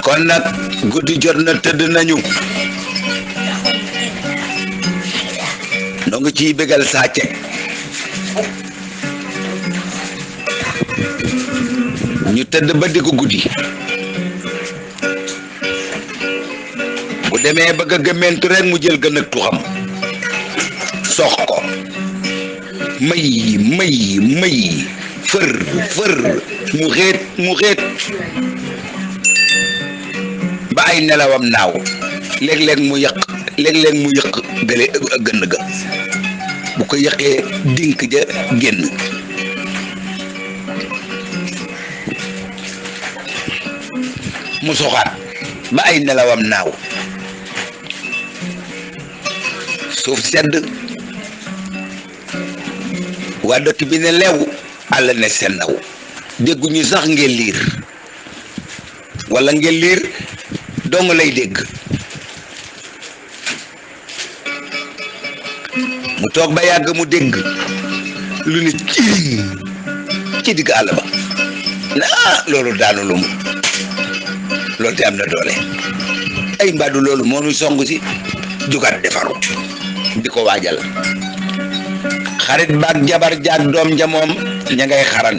kon nag guddi jot na tëdd nañu noo ngi ciy bégal sàcce ñu tëdd ba diggu guddi bu demee bëgg a gëmmentu rek mu jël gën ak tuxam sox ko may fër mu xeet ba ay nelawam naaw léeg-léeg mu yëq gële gënn ga bu ko yëqee dink ja génn mu soxaat ba ay nelawam naaw suuf sedd waa dëkk bi ne leew àll ne sennaw dégguñu sax ngeen liir walla ngeen liir dong lay dégg mu toog ba yàgg mu dégg lu ne ciriñ ci digg àll ba loolu daanu lu mu loolu te am na doole ay mbaadu loolu moo nuy song si jugaat defaru di ko waajal xarit baag jabar jaag doom ja moom ña ngay xaran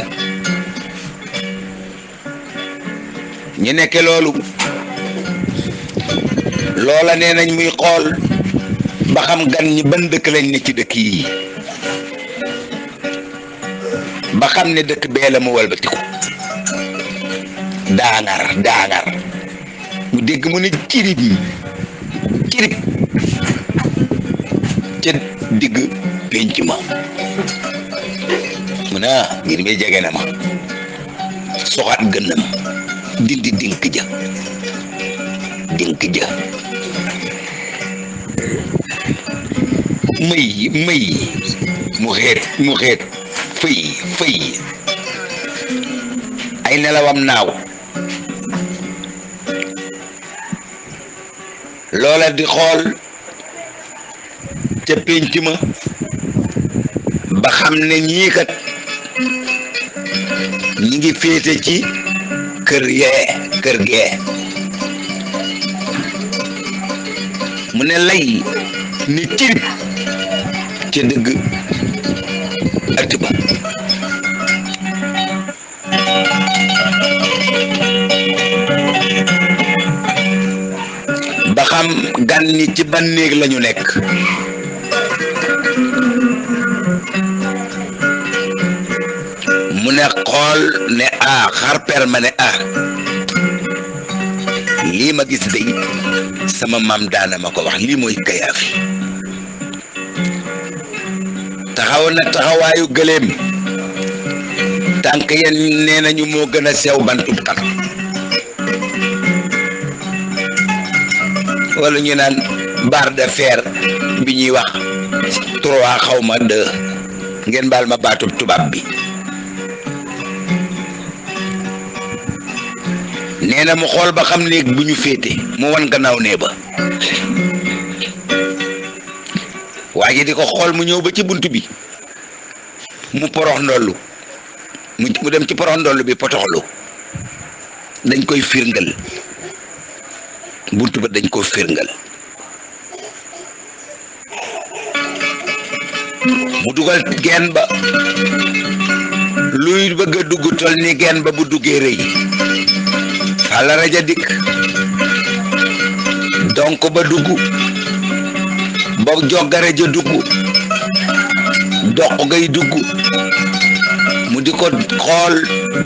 ñu nekke loolu loola nee nañ muy xool ba xam gan ñi ban dëkk lañ ne ci dëkk yi ba xam ne dëkk bee la mu walbatiku daangar mu dégg mu ne cirib ca digg pénc ma mu ne mbir mi jege na ma soxaat gënnam dindi dink ja may mu xeet fëy ay nelawam naaw loola di xool ca pénc ma ba xam ne ñii kat ñi ngi féete ci kër gee mu ne lay ni cirib ca dëgg ëtt ba ba xam gan ñi ci ban néeg lañu nekk mu ne xool ne xarper ma ne lii ma gis day sama maam daana ma ko wax lii mooy kayaafi taxaw na taxawaayu gëléem tànk yeen nee nañu moo gën a sew bantub tan wala ñu naan barre de fer bi ñuy wax 3 xawma 2 ngeen baal ma baatub tubaab bi nee na mu xool ba xam néeg bu ñu féete mu wan gannaaw nee ba waa ji di ko xool mu ñëw ba ci bunt bi mu porox ndollu mu dem ci porox ndollu bi potoxlu dañ koy firngal bunt ba dañ ko firngal mu dugal geen ba luy bëgg a dugg tol ni geen ba bu duggee rëy xala raja dikk donc ba dugg ba joggare ja dugg doq gay dugg mu di ko xool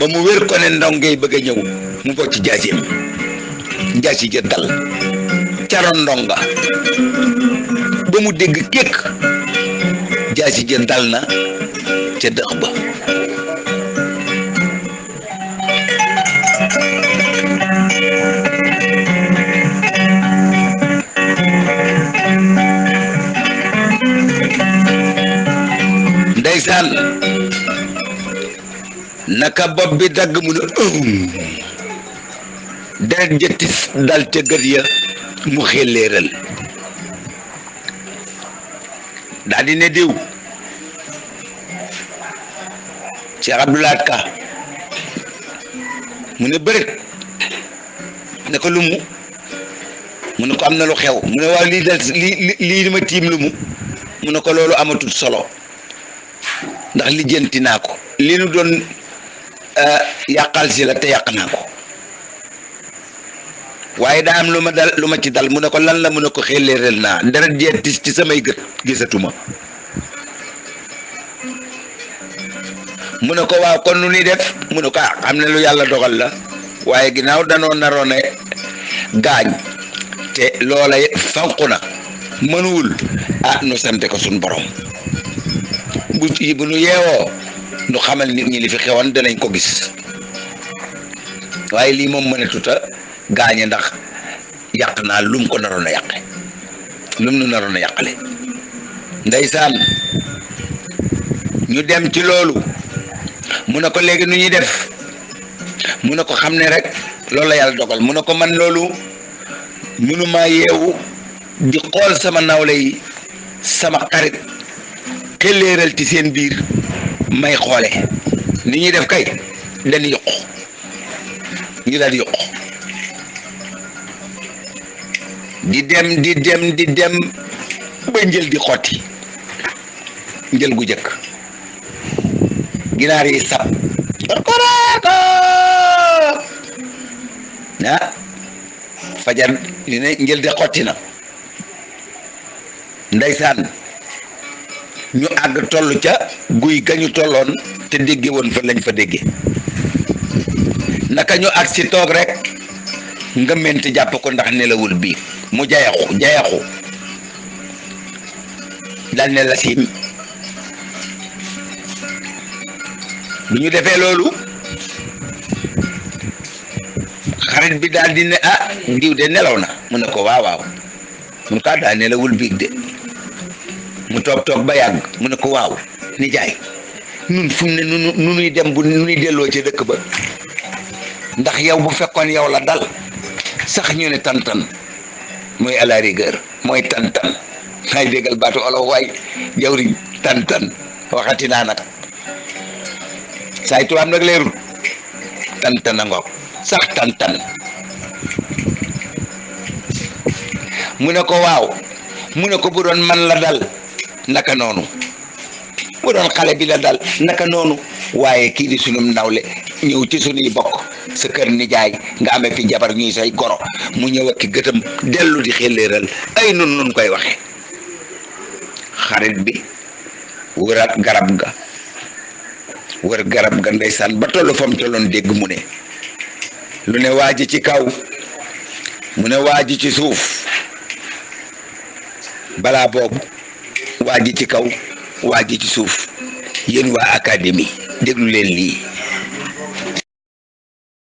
ba mu wér ko ne ndongay bëgg a ñëw mu bocc jaasim jaasi ja dal caroon ndonga ba mu dégg kékk jaasi ja dal na ca dëx ba ndeysaan naka bopp bi dagg mu ne deret jëttis dal ca gët ya mu xelleeral daal di ne diw Cheikh Abdoulaye Ka mu ne bërit ne ko lumu mu ne ko am na lu xew mu ne waaw lii dal lii ma tiim lumu mu ne ko loolu amatul solo ndax lijjanti naa ko li nu doon yàqal si la te yàq naa ko waaye daa am lu ma ci dal mu ne ko lan la mu ne ko xelleeral naa deret jee tis ci samay gët gisatuma mu ne ko waaw kon nu ni def mu ne ko xam ne lu yàlla dogal la waaye ginnaaw danoo naroon a gaañ te loola fanqu na mënuwul nu sante ko suñ borom bu nu yeewoo nu xamal nit ñi li fi xewoon danañ ko gis waaye lii moom mënatuta gaañe ndax yàq naa lum ko naroon a yàqe lum nu naroon a yàqale ndeysaan ñu dem ci loolu mu ne ko léegi nu ñuy def mu ne ko xam ne rek loolu la yàlla dogal mu ne ko man loolu mënumaa yeewu di xool sama nawle yi sama xarit xelleeral ci seen biir may xoole ni ñuy def kay dañuy yokku ñu daal di yokku di dem ba njël di xotti njël gu jëkk ginaar yi sab korkoraako fajar li ne njël di xotti na ndeysaan ñu àgg toll ca guy ga ñu tolloon te dégge woon fa lañ fa dégge naka ñu ak si toog rek nga menti jàpp ko ndax nelawul bii mu jayaxu dal ne la siim bu ñu defee loolu xarit bi daal di ne diw de nelaw na mu ne ko waaw mu ne ko daa nelawul biig de mu toog ba yàgg mu ne ko waaw nijaay nun fu mu ne nu nuy dem bu nu nuy delloo ci dëkk ba ndax yow bu fekkoon yow la dal sax ñu ne tantan mooy à la rigueur mooy tantan ngay déggal baatu olof waay jawriñ tantan waxati naa nag saay tubaab nag leerul tantan a ngoog sax tantan mu ne ko waaw mu ne ko bu doon man la dal naka noonu bu doon xale bi la dal naka noonu waaye kii di sunum nawle ñëw ci sunuy bokk sa kër nijaay nga amee fi jabar ñuy say goro mu ñëw ak ki gëtam dellu di xelleeral ay nun koy waxe xarit bi wëraat wër garab ga ndeysaan ba tollu fam tolloon dégg mu ne lu ne waaji ci kaw mu ne waaji ci suuf balaa boobu waaji ci kaw waaji ci suuf yéen waa académie déglu leen lii